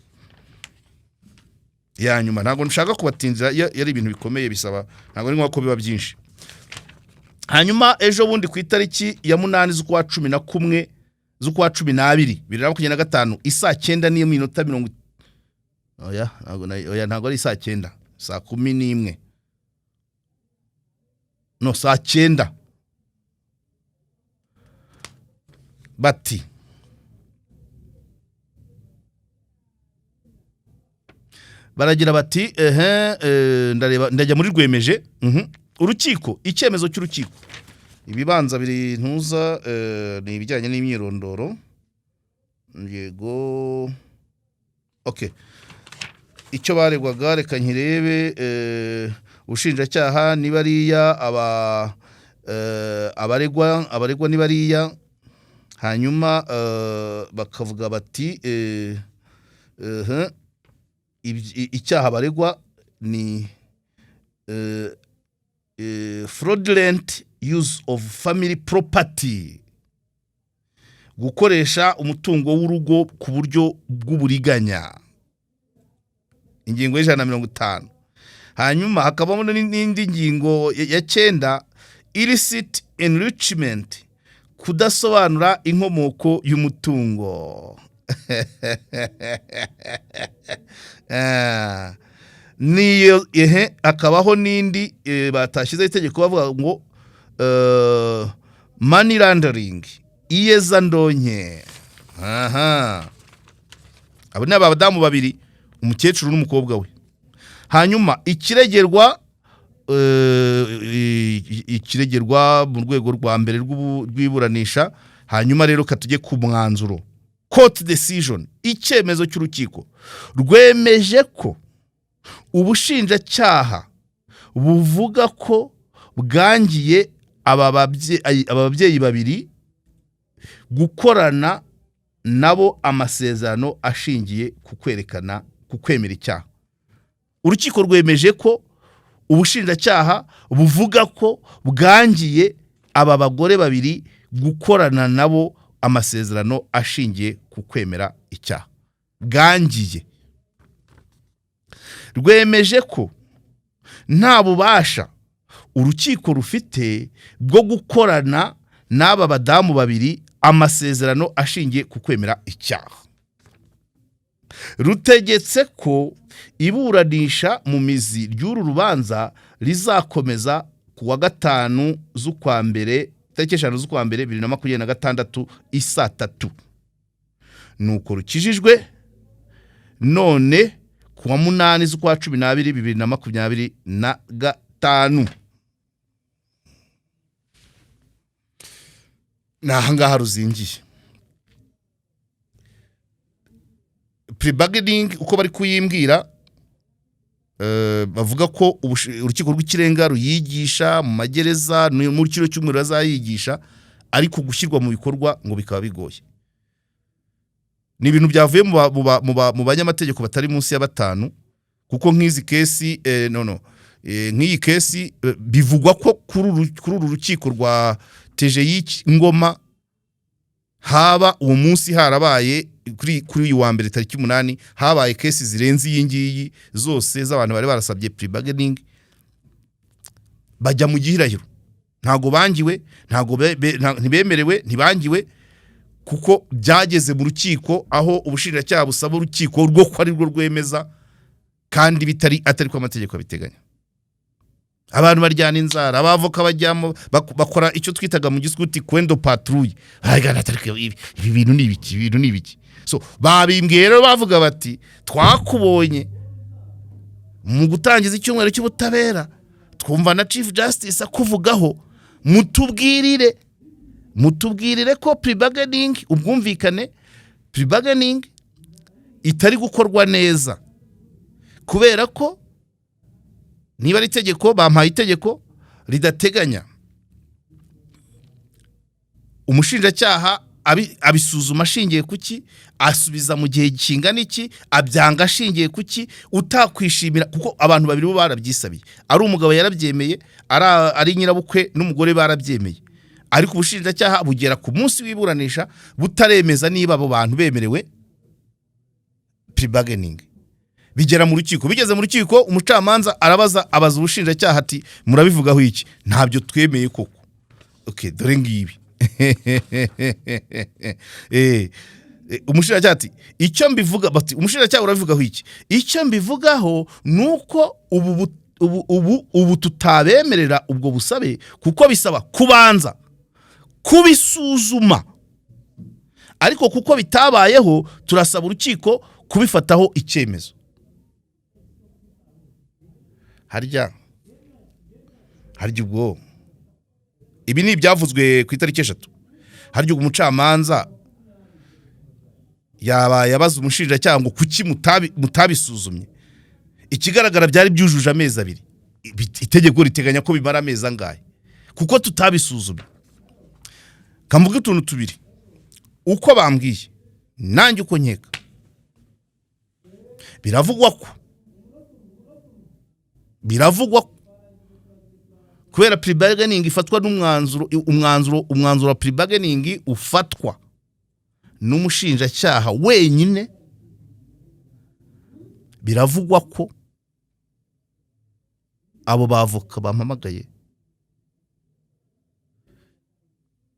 Ya nyuma, ntabwo nshaka kubatinzira, iyo ari ibintu bikomeye bisaba, ntabwo ari ngombwa ko biba byinshi. Hanyuma ejo bundi ku itariki ya 8 z'ukwa 11, z'ukwa 12 2025, isaa 9 n'iminota mirongo, oya, ntabwo oya, ntabwo ari isaa 9, saa 11, no saa 9, bati baragira bati ehe, ndareba, ndajya muri rwemeje. Urukiko, icyemezo cy'urukiko, ibibanza biri ntuza, ni ibijyanye n'imyirondoro. Yego, okay. Icyo baregwaga, reka nkirebe. Ubushinjacyaha ni bariya, aba abaregwa ni bariya. Hanyuma bakavuga bati icyaha baregwa ni fraudulent use of family property, gukoresha umutungo w'urugo ku buryo bw'uburiganya, ingingo ya 150. Hanyuma hakabamo n'indi ngingo ya 9, illicit enrichment, kudasobanura inkomoko y'umutungo. Niyo ehe, hakabaho n'indi batashyizeho itegeko bavuga ngo money laundering, iyezandonke. Aha abo ni abadamu babiri, umukecuru n'umukobwa we. Hanyuma ikiregerwa mu rwego rwa mbere rw'iburanisha. Hanyuma rero katujye ku mwanzuro, court decision. Icyemezo cy'urukiko rwemeje ko ubushinjacyaha buvuga ko bwangiye aba babyeyi babiri gukorana nabo amasezerano ashingiye ku kwerekana, ku kwemera icyaha. Urukiko rwemeje ko ubushinjacyaha buvuga ko bwangiye aba bagore babiri gukorana nabo amasezerano ashingiye ku kwemera icyaha bwangiye. Rwemeje ko nta bubasha urukiko rufite bwo gukorana n'aba badamu babiri amasezerano ashingiye ku kwemera icyaha. Rutegetse ko iburanisha mu mizi ry'uru rubanza rizakomeza ku wa gatanu z'ukwa mbere, tariki 5 z'ukwa mbere 2026, isaa 3. Nuko rukijijwe none ku wa 8 z'ukwa 12 2025. Ni ahangaha ruzingiye plea bargaining. Uko bari kuyimbwira, bavuga ko Urukiko rw'Ikirenga ruyigisha mu magereza, muri kino cyumweru bazayigisha, ariko gushyirwa mu bikorwa ngo bikaba bigoye. Ni ibintu byavuye mu banyamategeko batari munsi ya batanu, kuko nk'izi case, no, nk'iyi case, bivugwa ko kuri uru rukiko rwa TGI Ngoma haba uwo munsi harabaye Kuri uyu wa mbere tariki 8 habaye case zirenze iyi ngiyi zose z'abantu bari barasabye plea-bargaining, bajya mu gihirahiro. Ntago bangiwe, ntago ntibemerewe, ntibangiwe, kuko byageze mu rukiko aho ubushinjacyaha busaba urukiko rwo ko ari rwo rwemeza, kandi bitari atari ko amategeko abiteganya. Abantu baryana inzara, abavoka bajyamo, bakora icyo twitaga mu giskuti kwendo patrouille, baragana atari ko ibi bintu ni ibiki, ibi bintu ni ibiki? So babimbwiye rero, bavuga bati: "Twakubonye mu gutangiza icyumweru cy'ubutabera, twumva na Chief Justice akuvugaho, mutubwirire ko plea-bargaining, ubwumvikane, plea-bargaining itari gukorwa neza, kubera ko niba ari itegeko, bampaye itegeko ridateganya umushinjacyaha abisuzuma ashingiye ku ki, asubiza mu gihe kingana iki, abyanga ashingiye ku ki, utakwishimira." Kuko abantu babiri bo barabyisabiye, ari umugabo yarabyemeye, ari nyirabukwe n'umugore barabyemeye, ariko ubushinjacyaha bugera ku munsi w'iburanisha butaremeza niba abo bantu bemerewe plea-bargaining. Bigera mu rukiko, bigeze mu rukiko umucamanza arabaza, abaza ubushinjacyaha ati: "Murabivugaho iki?" "Ntabyo twemeye koko." Okay, dore ngibi. Umushinjacyaha ati: "Icyo mbivuga." Bati: "Umushinjacyaha, urabivugaho iki?" "Icyo mbivugaho ni uko ubu tutabemerera ubwo busabe, kuko bisaba kubanza kubisuzuma, ariko kuko bitabayeho turasaba urukiko kubifataho icyemezo." Harya ubwo ibi ni ibyavuzwe ku itariki 3. Harya ubwo umucamanza yabaye abaza umushinjacyaha ngo kuki mutabisuzumye? Ikigaragara byari byujuje amezi 2. Itegeko riteganya ko bimara amezi angahe? Kuko tutabisuzumye. Kamvuge utuntu tubiri, uko bambwiye nanjye uko nkeka. Biravugwa ko kubera plea-bargaining ifatwa n'umwanzuro, umwanzuro wa plea-bargaining ufatwa n'umushinjacyaha wenyine, biravugwa ko abo bavoka bampamagaye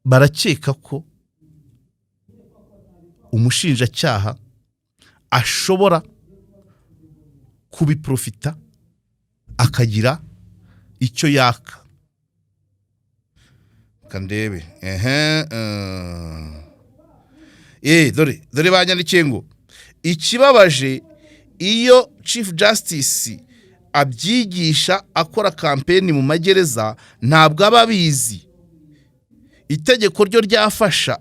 barakeka ko umushinjacyaha ashobora kubiprofita akagira icyo yaka. Kandebe ehe, dore banyandikiye ngo ikibabaje, iyo Chief Justice abyigisha akora campaign mu magereza, ntabwo aba abizi. Itegeko ryo ryafasha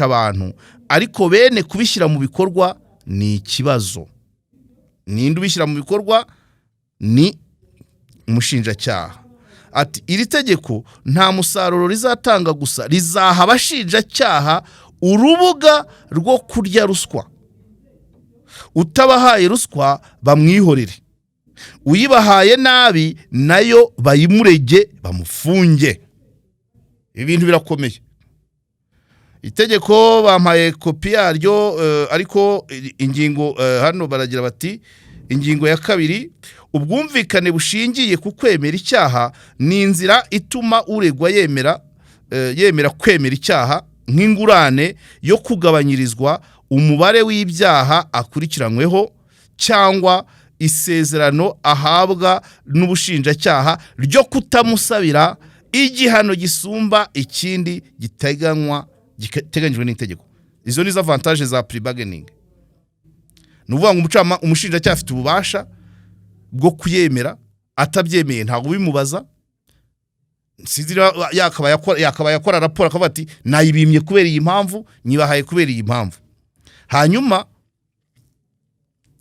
abantu, ariko bene kubishyira mu bikorwa ni ikibazo. Ninde ubishyira mu bikorwa? Ni umushinjacyaha. Ati: "Iri tegeko nta musaruro rizatanga, gusa rizaha abashinjacyaha urubuga rwo kurya ruswa. Utabahaye ruswa bamwihorere, uyibahaye nabi nayo bayimurege bamufunge." Ibintu birakomeye. Itegeko bampaye kopi yaryo, ariko ingingo, hano baragira bati: ingingo ya 2, ubwumvikane bushingiye ku kwemera icyaha ni inzira ituma uregwa yemera kwemera icyaha nk'ingurane yo kugabanyirizwa umubare w'ibyaha akurikiranyweho, cyangwa isezerano ahabwa n'ubushinjacyaha ryo kutamusabira igihano gisumba ikindi giteganyijwe n'itegeko. Izo ni zo avantage za plea-bargaining. Ni ukuvuga ngo umushinjacyaha afite ububasha bwo kuyemera, atabyemeye ntabwo ubimubaza. Sinzi niba yakabaye akora raporo akavuga ati: "Nayibimye kubera iyi mpamvu, nyibahaye kubera iyi mpamvu." Hanyuma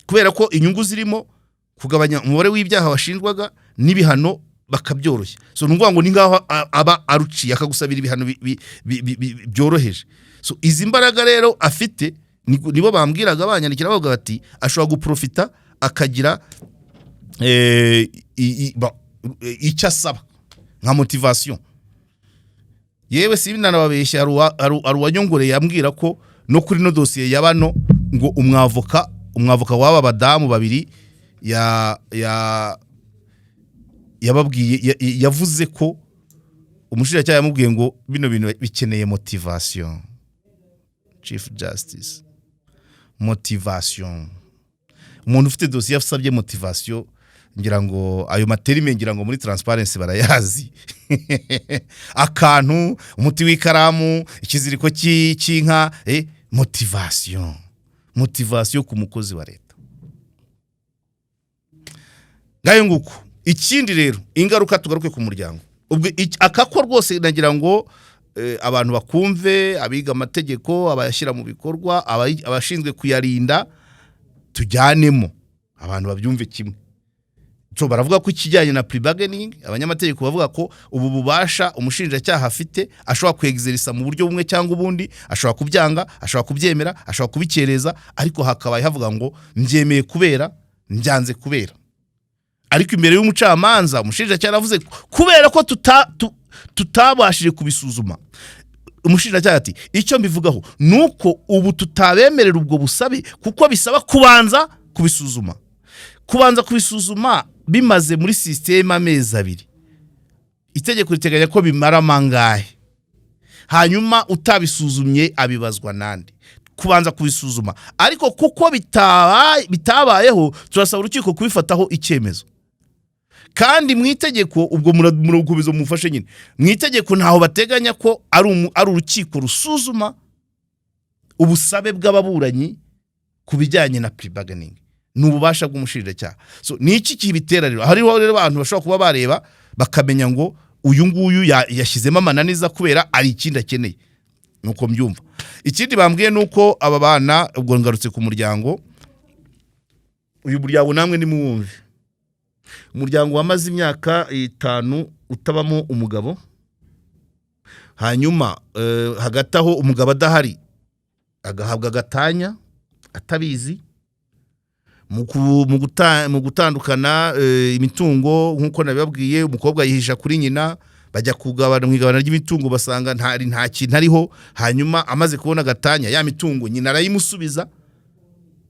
kubera ko inyungu zirimo kugabanya umubare w'ibyaha washinjwaga n'ibihano bakabyoroshya. So ni ukuvuga ngo ni ngaho aba aruciye akagusabira ibihano byoroheje. So izi mbaraga rero afite, nibo bambwiraga, banyandikira bavuga bati ashobora guprofita akagira icyo asaba nka motivation. Yewe si binanababeshya, hari uwanyongoreye ambwira ko No kuri no dosiye ya bano, ngo umwavoka w'aba badamu babiri ya ya yababwiye yavuze ko umushinjacyaha yamubwiye ngo bino bintu bikeneye motivation. Chief Justice, motivation, umuntu ufite dosiye yasabye motivation, ngira ngo ayo ma termes, ngira ngo muri Transparency barayazi. Akantu, umuti w'ikaramu, ikiziriko cy'inka, motivation, motivation ku mukozi wa leta. Ngayo nguko. Ikindi rero, ingaruka, tugaruke ku muryango. Ubwo akako rwose nagira ngo abantu bakumve, abiga amategeko, abayashyira mu bikorwa, abashinzwe kuyarinda, tujyanemo abantu babyumve kimwe. So baravuga ko ikijyanye na plea-bargaining, abanyamategeko bavuga ko ubu bubasha umushinjacyaha afite ashobora kwexercisa mu buryo bumwe cyangwa ubundi, ashobora kubyanga, ashobora kubyemera, ashobora kubikereza, ariko hakabaye havuga ngo mbyemeye kubera, mbyanze kubera. Ariko imbere y'umucamanza umushinjacyaha aravuze kubera ko tutabashije kubisuzuma. Umushinjacyaha ati: "Icyo mbivugaho ni uko ubu tutabemerera ubwo busabe kuko bisaba kubanza kubisuzuma." Kubanza kubisuzuma bimaze muri système amezi 2, itegeko riteganya ko bimara mangahe? Hanyuma utabisuzumye abibazwa nande? Kubanza kubisuzuma, ariko kuko bitabayeho, turasaba urukiko kubifataho icyemezo. Kandi mu itegeko, ubwo murakomeza mumufashe nyine, mu itegeko ntaho bateganya ko ari urukiko rusuzuma ubusabe bw'ababuranyi ku bijyanye na plea-bargaining. Ni ububasha bw'umushinjacyaha. So ni iki kibitera rero? Hariho rero abantu bashobora kuba bareba bakamenya ngo uyu nguyu yashyizemo amananiza kubera ari ikindi akeneye, nuko mbyumva. Ikindi bambwiye ni uko aba bana, ubwo ngarutse ku muryango, uyu muryango namwe nimuwumve, umuryango wamaze imyaka 5 utabamo umugabo. Hanyuma hagati aho umugabo adahari agahabwa agatanya atabizi, mu gutandukana imitungo, nk'uko nabibabwiye, umukobwa yihisha kuri nyina, bajya kugabana, mu igabana ry'imitungo basanga nta kintu ariho. Hanyuma amaze kubona agatanya, ya mitungo nyina arayimusubiza,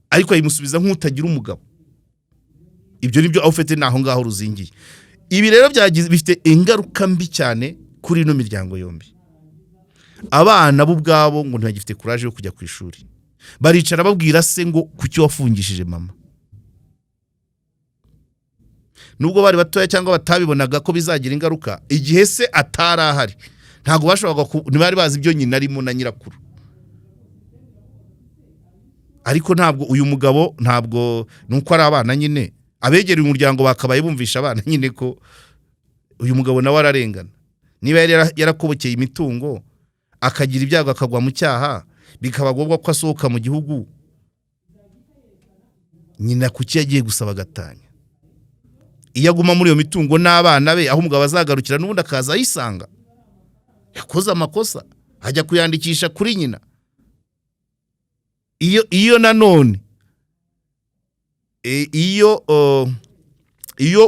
ariko ayimusubiza nk'utagira umugabo. Ibyo nibyo aho ufite, ni aho ngaho ruzingiye. Ibi rero byagize, bifite ingaruka mbi cyane kuri ino miryango yombi. Abana bo ubwabo ngo ntibagifite courage yo kujya ku ishuri, baricara babwira se ngo kuki wafungishije mama? Nubwo bari batoya cyangwa batabibonaga ko bizagira ingaruka, igihe se atari ahari ntabwo bashoboraga ntibari bazi ibyo nyina arimo na nyirakuru. Ariko ntabwo uyu mugabo, ntabwo ni uko ari abana nyine, abegereye umuryango bakabaye bumvisha abana nyine ko uyu mugabo nawe ararengana. Niba yari yarakobokeye imitungo, akagira ibyago akagwa mu cyaha, bikaba ngombwa ko asohoka mu gihugu, nyina kuki yagiye gusaba agatanya? Iyo aguma muri iyo mitungo n'abana be, aho umugabo azagarukira n'ubundi akaza ayisanga. Yakoze amakosa ajya kuyandikisha kuri nyina. Iyo nanone iyo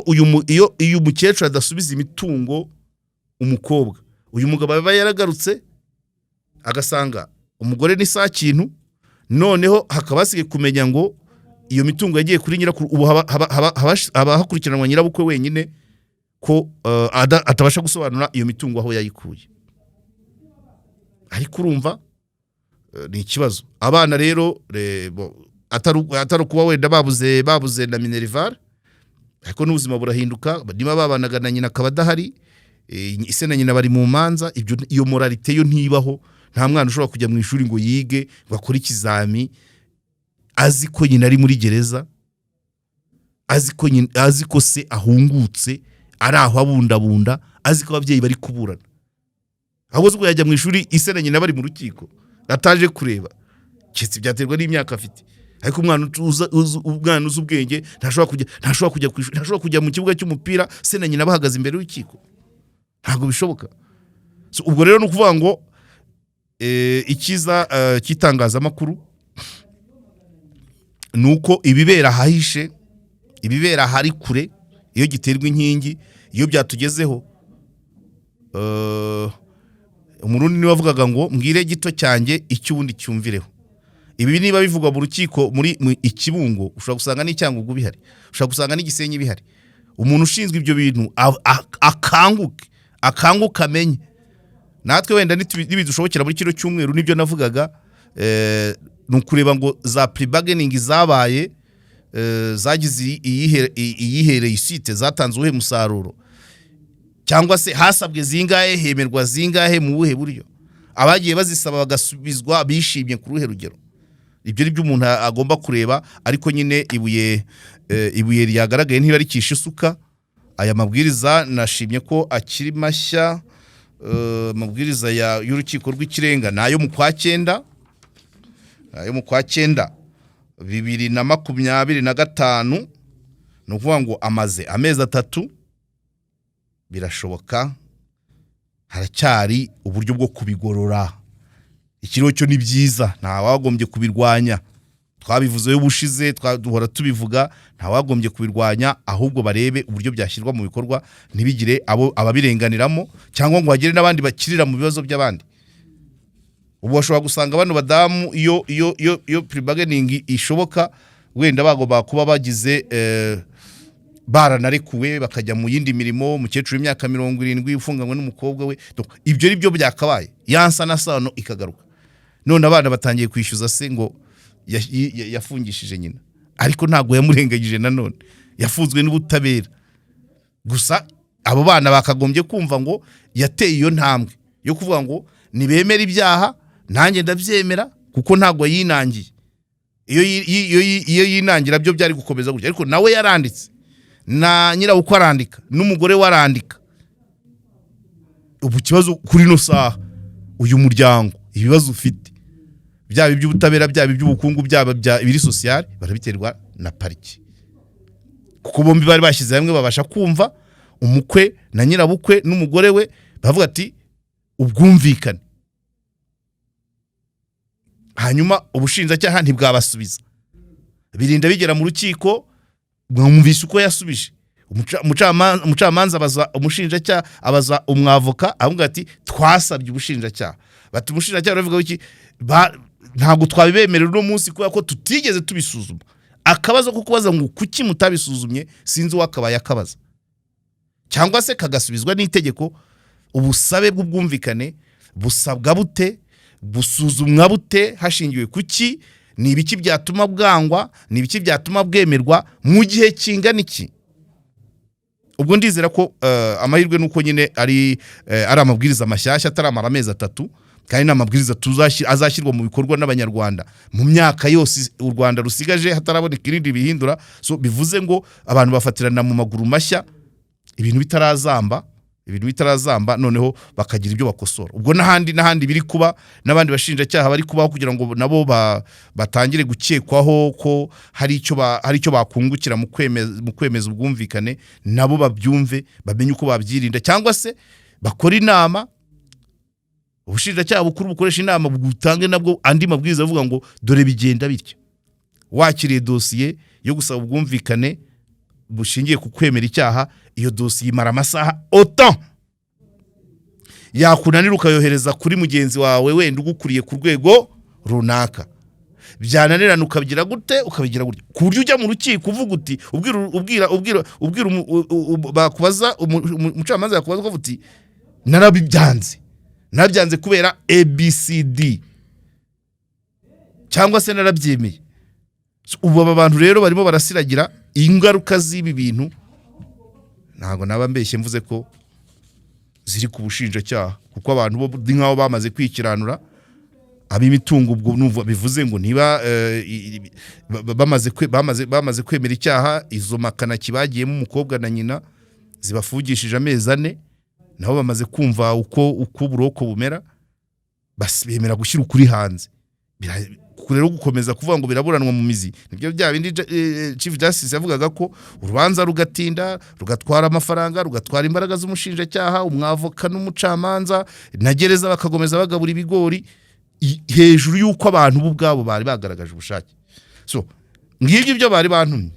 uyu iyo umukecuru adasubiza imitungo umukobwa, uyu mugabo aba yaragarutse agasanga umugore ni saa kintu, noneho hakaba hasigaye kumenya ngo iyo mitungo yagiye kuri nyirakuru. Ubu haba hakurikiranwa nyirabukwe wenyine ko atabasha gusobanura iyo mitungo aho yayikuye. Ariko urumva ni ikibazo. Abana rero atari ukuba wenda babuze na minerval, ariko n'ubuzima burahinduka. Niba babanaga na nyina akaba adahari, ise na nyina bari mu manza, ibyo iyo moralité yo ntibaho. Nta mwana ushobora kujya mu ishuri ngo yige, ngo akore ikizami, azi ko nyina ari muri gereza, azi ko se ahungutse ari aho abundabunda, azi ko ababyeyi bari kuburana. Ahubwo ubwo yajya mu ishuri ise na nyina bari mu rukiko ataje kureba? Keretse byaterwa n'imyaka afite. Ariko umwana uzi ubwenge ntashobora kujya ku ishuri, ntashobora kujya mu kibuga cy'umupira se na nyina bahagaze imbere y'urukiko. Ntabwo bishoboka. So, ubwo rero ni ukuvuga ngo icyiza cy'itangazamakuru ni uko ibibera ahahishe, ibibera ahari kure, iyo giterwa inkingi, iyo byatugezeho, Umurundi niwe wavugaga ngo mbwire gito cyanjye icyo ubundi cyumvireho. Ibi niba bivugwa mu rukiko mu Ikibungo, ushobora gusanga n'Icyangugu bihari, ushobora gusanga n'Igisenyi bihari. Umuntu ushinzwe ibyo bintu akanguke, akanguke amenye. Natwe wenda nibidushobokera muri kino cyumweru, nibyo navugaga, ni ukureba ngo za plea zabaye, zagize iyihe réussite, zatanze uwuhe musaruro, cyangwa se hasabwe zingahe, hemerwa zingahe, mu buhe buryo, abagiye bazisaba bagasubizwa bishimye ku ruhe rugero. Ibyo ni byo umuntu agomba kureba. Ariko nyine ibuye ryagaragaye ntibarikisha isuka. Aya mabwiriza nashimye ko akiri mashya. Amabwiriza y'Urukiko rw'Ikirenga ni ayo mu kwa cyenda, ayo mu kwa cyenda 2025. Ni ukuvuga ngo amaze amezi 3. Birashoboka, haracyari uburyo bwo kubigorora. Ikiriho cyo ni byiza, ntawagombye kubirwanya. Twabivuzeho ubushize, duhora tubivuga, ntawagombye kubirwanya, ahubwo barebe uburyo byashyirwa mu bikorwa, ntibigire abo ababirenganiramo cyangwa ngo hagire n'abandi bakirira mu bibazo by'abandi. Ubu bashobora gusanga bano badamu, iyo plea bargaining ishoboka, wenda bagomba kuba bagize baranarekuwe bakajya mu yindi mirimo. Umukecuru w'imyaka 70 ufunganywe n'umukobwa we. Donc, ibyo ni byo byakabaye yansa na sano ikagaruka. None abana batangiye kwishyuza se ngo yafungishije nyina, ariko ntabwo yamurengagije. Nanone yafunzwe n'ubutabera. Gusa abo bana bakagombye kumva ngo yateye iyo ntambwe yo kuvuga ngo nibemera ibyaha, nanjye ndabyemera, kuko ntabwo yinangiye. Iyo yinangira byo byari gukomeza gutya, ariko nawe yaranditse, na nyirabukwe arandika, n'umugore we arandika. Ubu ikibazo kuri ino saha, uyu muryango ibibazo ufite, byaba iby'ubutabera, byaba iby'ubukungu, byaba ibiri social, barabiterwa na pariki, kuko bombi bari bashyize hamwe, babasha kumva, umukwe na nyirabukwe n'umugore we, bavuga ati ubwumvikane. Hanyuma ubushinjacyaha ntibwabasubiza, birinda bigera mu rukiko. Mwumvise uko yasubije. Umucamanza abaza umushinjacyaha, abaza umwavoka, avuga ati twasabye ubushinjacyaha. Bati umushinjacyaha uravuga iki? Ntabwo twabibemerera uno munsi kubera ko tutigeze tubisuzuma. Akabazo ko kubaza ngo kuki mutabisuzumye, sinzi uwakabaye akabaza cyangwa se kagasubizwa n'itegeko. Ubusabe bw'ubwumvikane busabwa bute? Busuzumwa bute? Hashingiwe kuki? Ni ibiki byatuma bwangwa? Ni ibiki byatuma bwemerwa? Mu gihe kingana iki? Ubwo ndizera ko amahirwe nuko nyine ari amabwiriza mashyashya ataramara amezi 3, kandi ni amabwiriza azashyirwa mu bikorwa n'Abanyarwanda mu myaka yose u Rwanda rusigaje hataraboneka irindi bihindura. So bivuze ngo abantu bafatirana mu maguru mashya ibintu bitarazamba, ibintu bitarazamba, noneho bakagira ibyo bakosora. Ubwo n'ahandi n'ahandi biri kuba, n'abandi bashinjacyaha bari kubaho kugira ngo nabo batangire gukekwaho ko hari icyo bakungukira mu kwemeza ubwumvikane, nabo babyumve, bamenye uko babyirinda, cyangwa se bakora inama. Ubushinjacyaha bukuru bukoresha inama, butange nabwo andi mabwiriza avuga ngo dore bigenda bitya: wakiriye dosiye yo gusaba ubwumvikane bushingiye ku kwemera icyaha, iyo dosiye imara amasaha autant, yakunanira ukayohereza kuri mugenzi wawe wenda ugukuriye ku rwego runaka, byananirana ukabigira gute, ukabigira gutya, ku buryo ujya mu rukiko uvuga uti ubwira ubwira ubwira ubwira bakubaza, umucamanza yakubaza ukavuga uti narabibyanze, narabyanze kubera ABCD, cyangwa se narabyemeye. So, ubu aba bantu rero barimo barasiragira ingaruka z'ibi bintu. Ntabwo naba mbeshye mvuze ko ziri ku bushinjacyaha, kuko abantu bo ni nk'aho bamaze kwikiranura ab'imitungo. Ubwo numva bivuze ngo niba bamaze kwemera icyaha, izo makanaki bagiyemo umukobwa na nyina zibafungishije amezi 4, nabo bamaze kumva uko uburoko bumera, bemera gushyira ukuri hanze. Rero gukomeza kuvuga ngo biraburanwa mu mizi, nibyo bya bindi Chief Justice yavugaga, ko urubanza rugatinda, rugatwara amafaranga, rugatwara imbaraga z'umushinjacyaha, umwavoka n'umucamanza na gereza, bakakomeza bagabura ibigori hejuru y'uko abantu bo ubwabo bari bagaragaje ubushake. So ngibyo ibyo bari bantumye.